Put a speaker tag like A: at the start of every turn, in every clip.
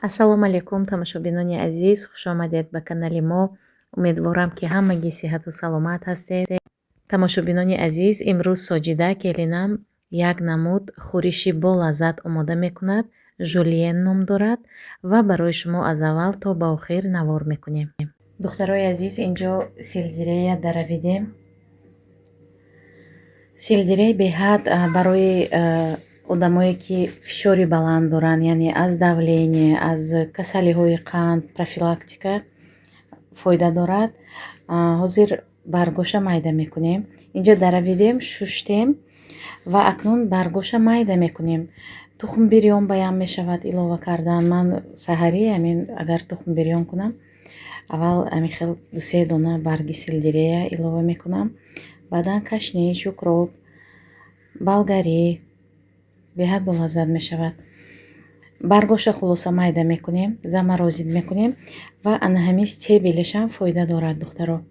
A: Ассалому алайкум, тамошобинони азиз, хушомадед ба канали мо. Умедворам, ки ҳамагӣ сиҳату саломат ҳастед. Тамошобинони азиз, имрӯз Соҷида келинам як намуд хӯриши болаззат омода мекунад, жулиен ном дорад ва барои шумо аз аввал то ба охир навор мекунем. Духтарои азиз, инҷо селдерея даравидем. Селдерей беҳад барои одамое, ки фишори баланд доранд, яъне аз давление, аз касалиҳои қанд профилактика фоида дорад. Ҳозир баргоша майда мекунем. Инҷо даравидем, шуштем ва акнун баргоша майда мекунем. Тухм бирён баям мешавад илова кардан. Ман саҳарӣ ҳамин агар тухм бирён кунам, аввал ҳамин хел дусе дона барги селдерея илова мекунам, баъдан кашнич, укроп, болгарӣ, беҳад болаззат мешавад. Баргоша хулоса майда мекунем, заморозить мекунем ва ана ҳамин стебелешам фоида дорад. Духтаро,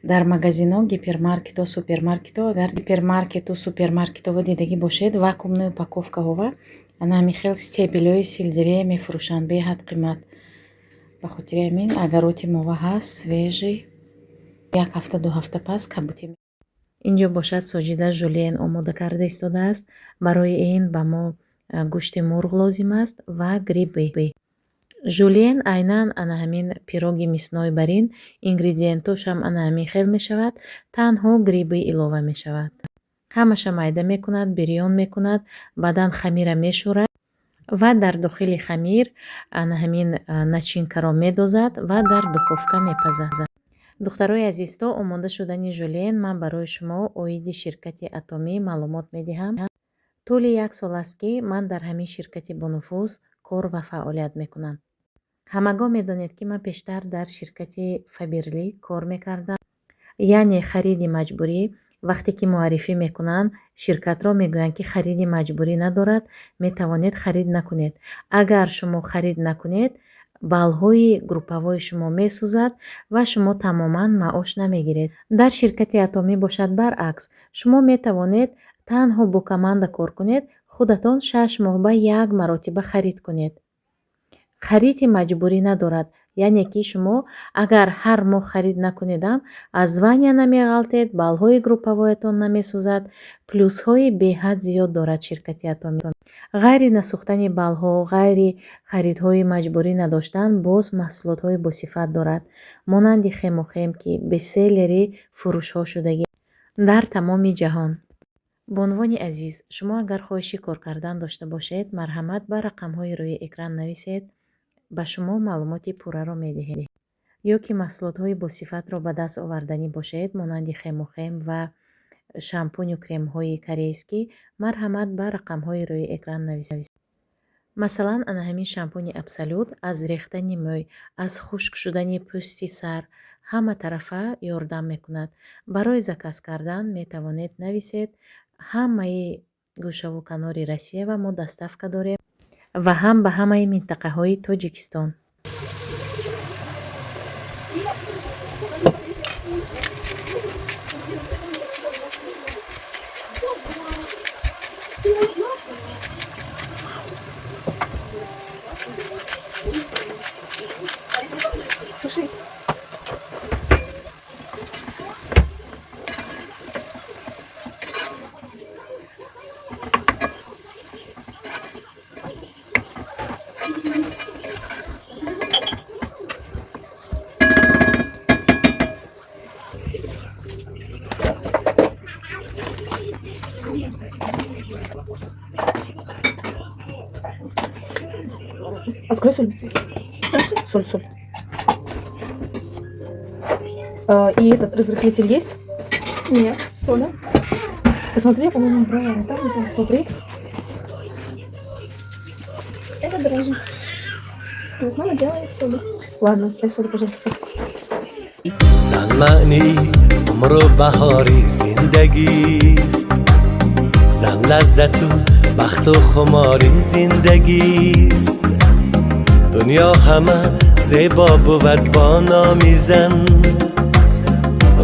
A: дар магазино, гипермаркето, супермаркето, агар гипермаркету супермаркетова дидагӣ бошед, вакуумный упаковкаҳова ана ҳамин хел стебелҳои селдерея мефурӯшанд, беҳад қимат. Ба хотири ҳамин огороди мова ҳаст, свежий, як ҳафта, 2 ҳафта пас кабутӣ. Инҷо бошад, Соҷида жулиен омода карда истодааст. Барои ин ба мо гӯшти мурғ лозим аст ва грибы. Жулиен айнан ана ҳамин пироги мясной барин, ингредиентошам ана ҳамин хел мешавад, танҳо грибы илова мешавад. Ҳамаша майда мекунад, бирён мекунад, баъдан хамира мешӯрад ва дар дохили хамир ана ҳамин начинкаро медозад ва дар духовка мепазад. Духтарои азиз, то омода шудани жулиен ман барои шумо оиди ширкати Атомӣ маълумот медиҳам. Тӯли як сол аст, ки ман дар ҳамин ширкати бонуфуз кор ва фаъолият мекунам. Ҳамагон медонед, ки ман пештар дар ширкати Фаберлик кор мекардам, яъне хариди маҷбурӣ. Вақте ки муаррифӣ мекунанд ширкатро, мегӯянд, ки хариди маҷбурӣ надорад, метавонед харид накунед. Агар шумо харид накунед, баллҳои группавои шумо месӯзад ва шумо тамоман маош намегиред. Дар ширкати Атомӣ бошад, баръакс, шумо метавонед танҳо бо команда кор кунед, худатон 6 моҳ ба як маротиба харид кунед. Хариди маҷбурӣ надорад, яъне ки шумо агар ҳар моҳ харид накунедам, аз звания намеғалтед, баллҳои группавоятон намесӯзад. Плюсҳои беҳад зиёд дорад ширкати Атомӣ. Ғайри насӯхтани баллҳо, ғайри харидҳои маҷбурӣ надоштан, боз маҳсулотҳои босифат дорад, монанди Хемохим, ки бестселлери фурӯшҳо шудагӣ дар тамоми ҷаҳон. Бонувони азиз, шумо агар хоҳиши кор кардан дошта бошед, марҳамат, ба рақамҳои рӯи экран нависед, ба шумо маълумоти пурраро медиҳем. Ё ки маҳсулотҳои босифатро ба даст оварданӣ бошед, монанди Хемохим ва шампуню кремҳои корейскӣ, марҳамат, ба рақамҳои рӯи экран нависед. Масалан, ана ҳамин шампуни Абсолют аз рехтани мӯй, аз хушк шудани пӯсти сар ҳама тарафа ёрдам мекунад. Барои заказ кардан метавонед нависед, ҳамаи гӯшаву канори Россия ва мо доставка дорем ва ҳам ба ҳамаи минтақаҳои Тоҷикистон.
B: Слушай. Открой соль. Соль, соль. А, и этот разрыхлитель есть?
C: Нет, сода.
B: Посмотри, я, по-моему, брала. Вот там, не помню. Смотри.
C: Это дрожжи. У нас мама делает соду.
B: Ладно, дай соду, пожалуйста.
D: Зан маънии умру баҳори зиндагист, зан лаззату бахту хумори зиндагист. Дунё ҳама зебо бувад бо номи зан,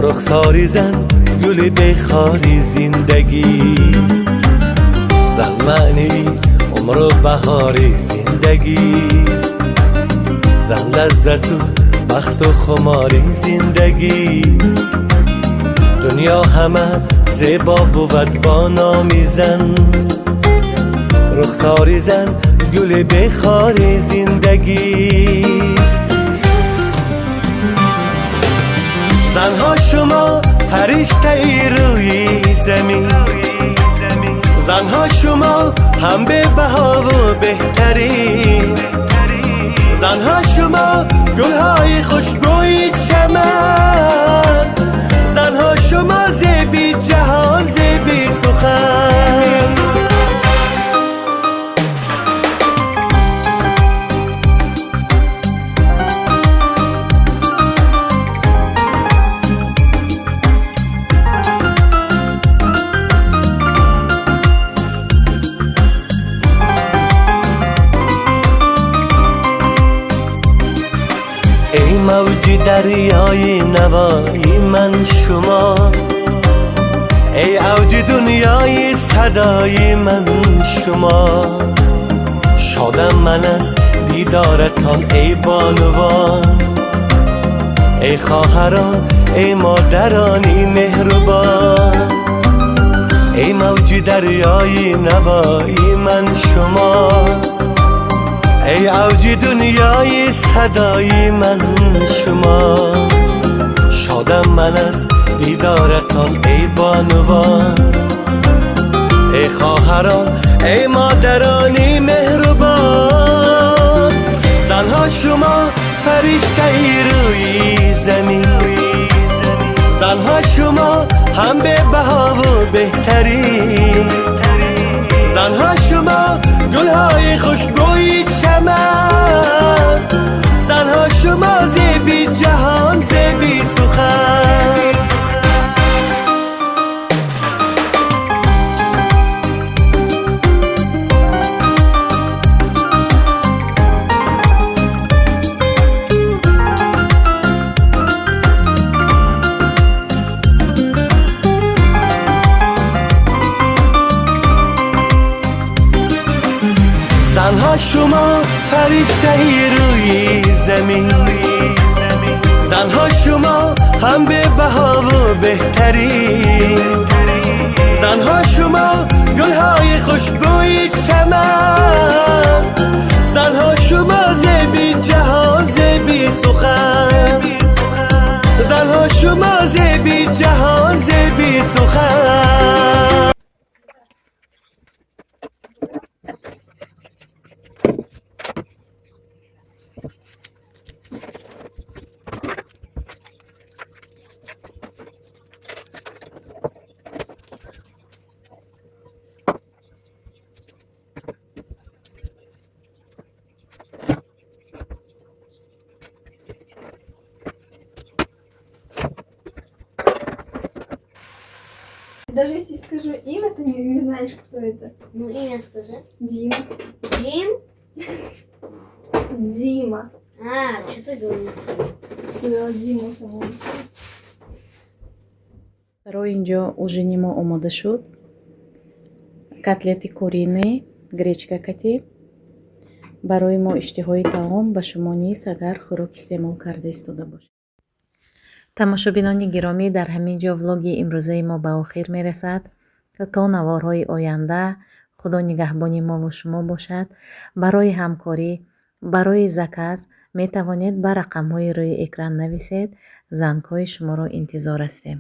D: рухсори зан гули бехори зиндагист. Зан маънии умру баҳори зиндагист. زن لذت و بخت و خمار زندگیست. دنیا همه زیبا بود با نام زن، رخسار زن گل بخار زندگیست. زنها شما فرشته ای روی زمین، زنها شما هم به بها و بهترین، زنها شما گلهای خوشبوی چمن، زنها شما زیبی جهان زیبی سخن. ای موج دریای نوای من شما، ای اوج دنیای صدای من شما، شادم من از دیدارتان ای بانوان، ای خواهران ای مادرانی مهربان. ای موج دریای نوای من شما، ای اوج دنیای صدای من شما، شادم من از دیدارتان ای بانوان، ای خواهران ای مادرانی مهربان. زنها شما فرشته ای روی زمین، زنها شما هم به بها و بهترین، زنها شما گلهای خوشبوی چمن، زنها شما زیبی جهان زیبی سخن. زنها شما فرشته ای روی زمین، زنها شما هم به بها و بهترین، زنها شما گلهای خوشبوی چمن، زنها شما زیبی جهان زیبی سخن، زنها شما زیبی جهان زیبی سخن.
C: Даже если скажу имя, ты не знаешь, кто это.
E: Ну, имя скажи.
C: Дима.
E: Джим?
C: Дима.
E: А, что ты говоришь?
C: Сказала Дима самого начала.
A: Барои инҷо ужини мо омода шуд. Котлети куриный, гречка кати. Барои мо иштиҳои таом, ба шумо низ агар хӯрок истеъмол карда истода бошед. Тамошобинони гиромӣ, дар ҳамин ҷо влоги имрӯзаи мо ба охир мерасад. То наворҳои оянда Худо нигаҳбони мову шумо бошад. Барои ҳамкорӣ, барои заказ метавонед ба рақамҳои рӯи экран нависед. Зангҳои шуморо интизор ҳастем.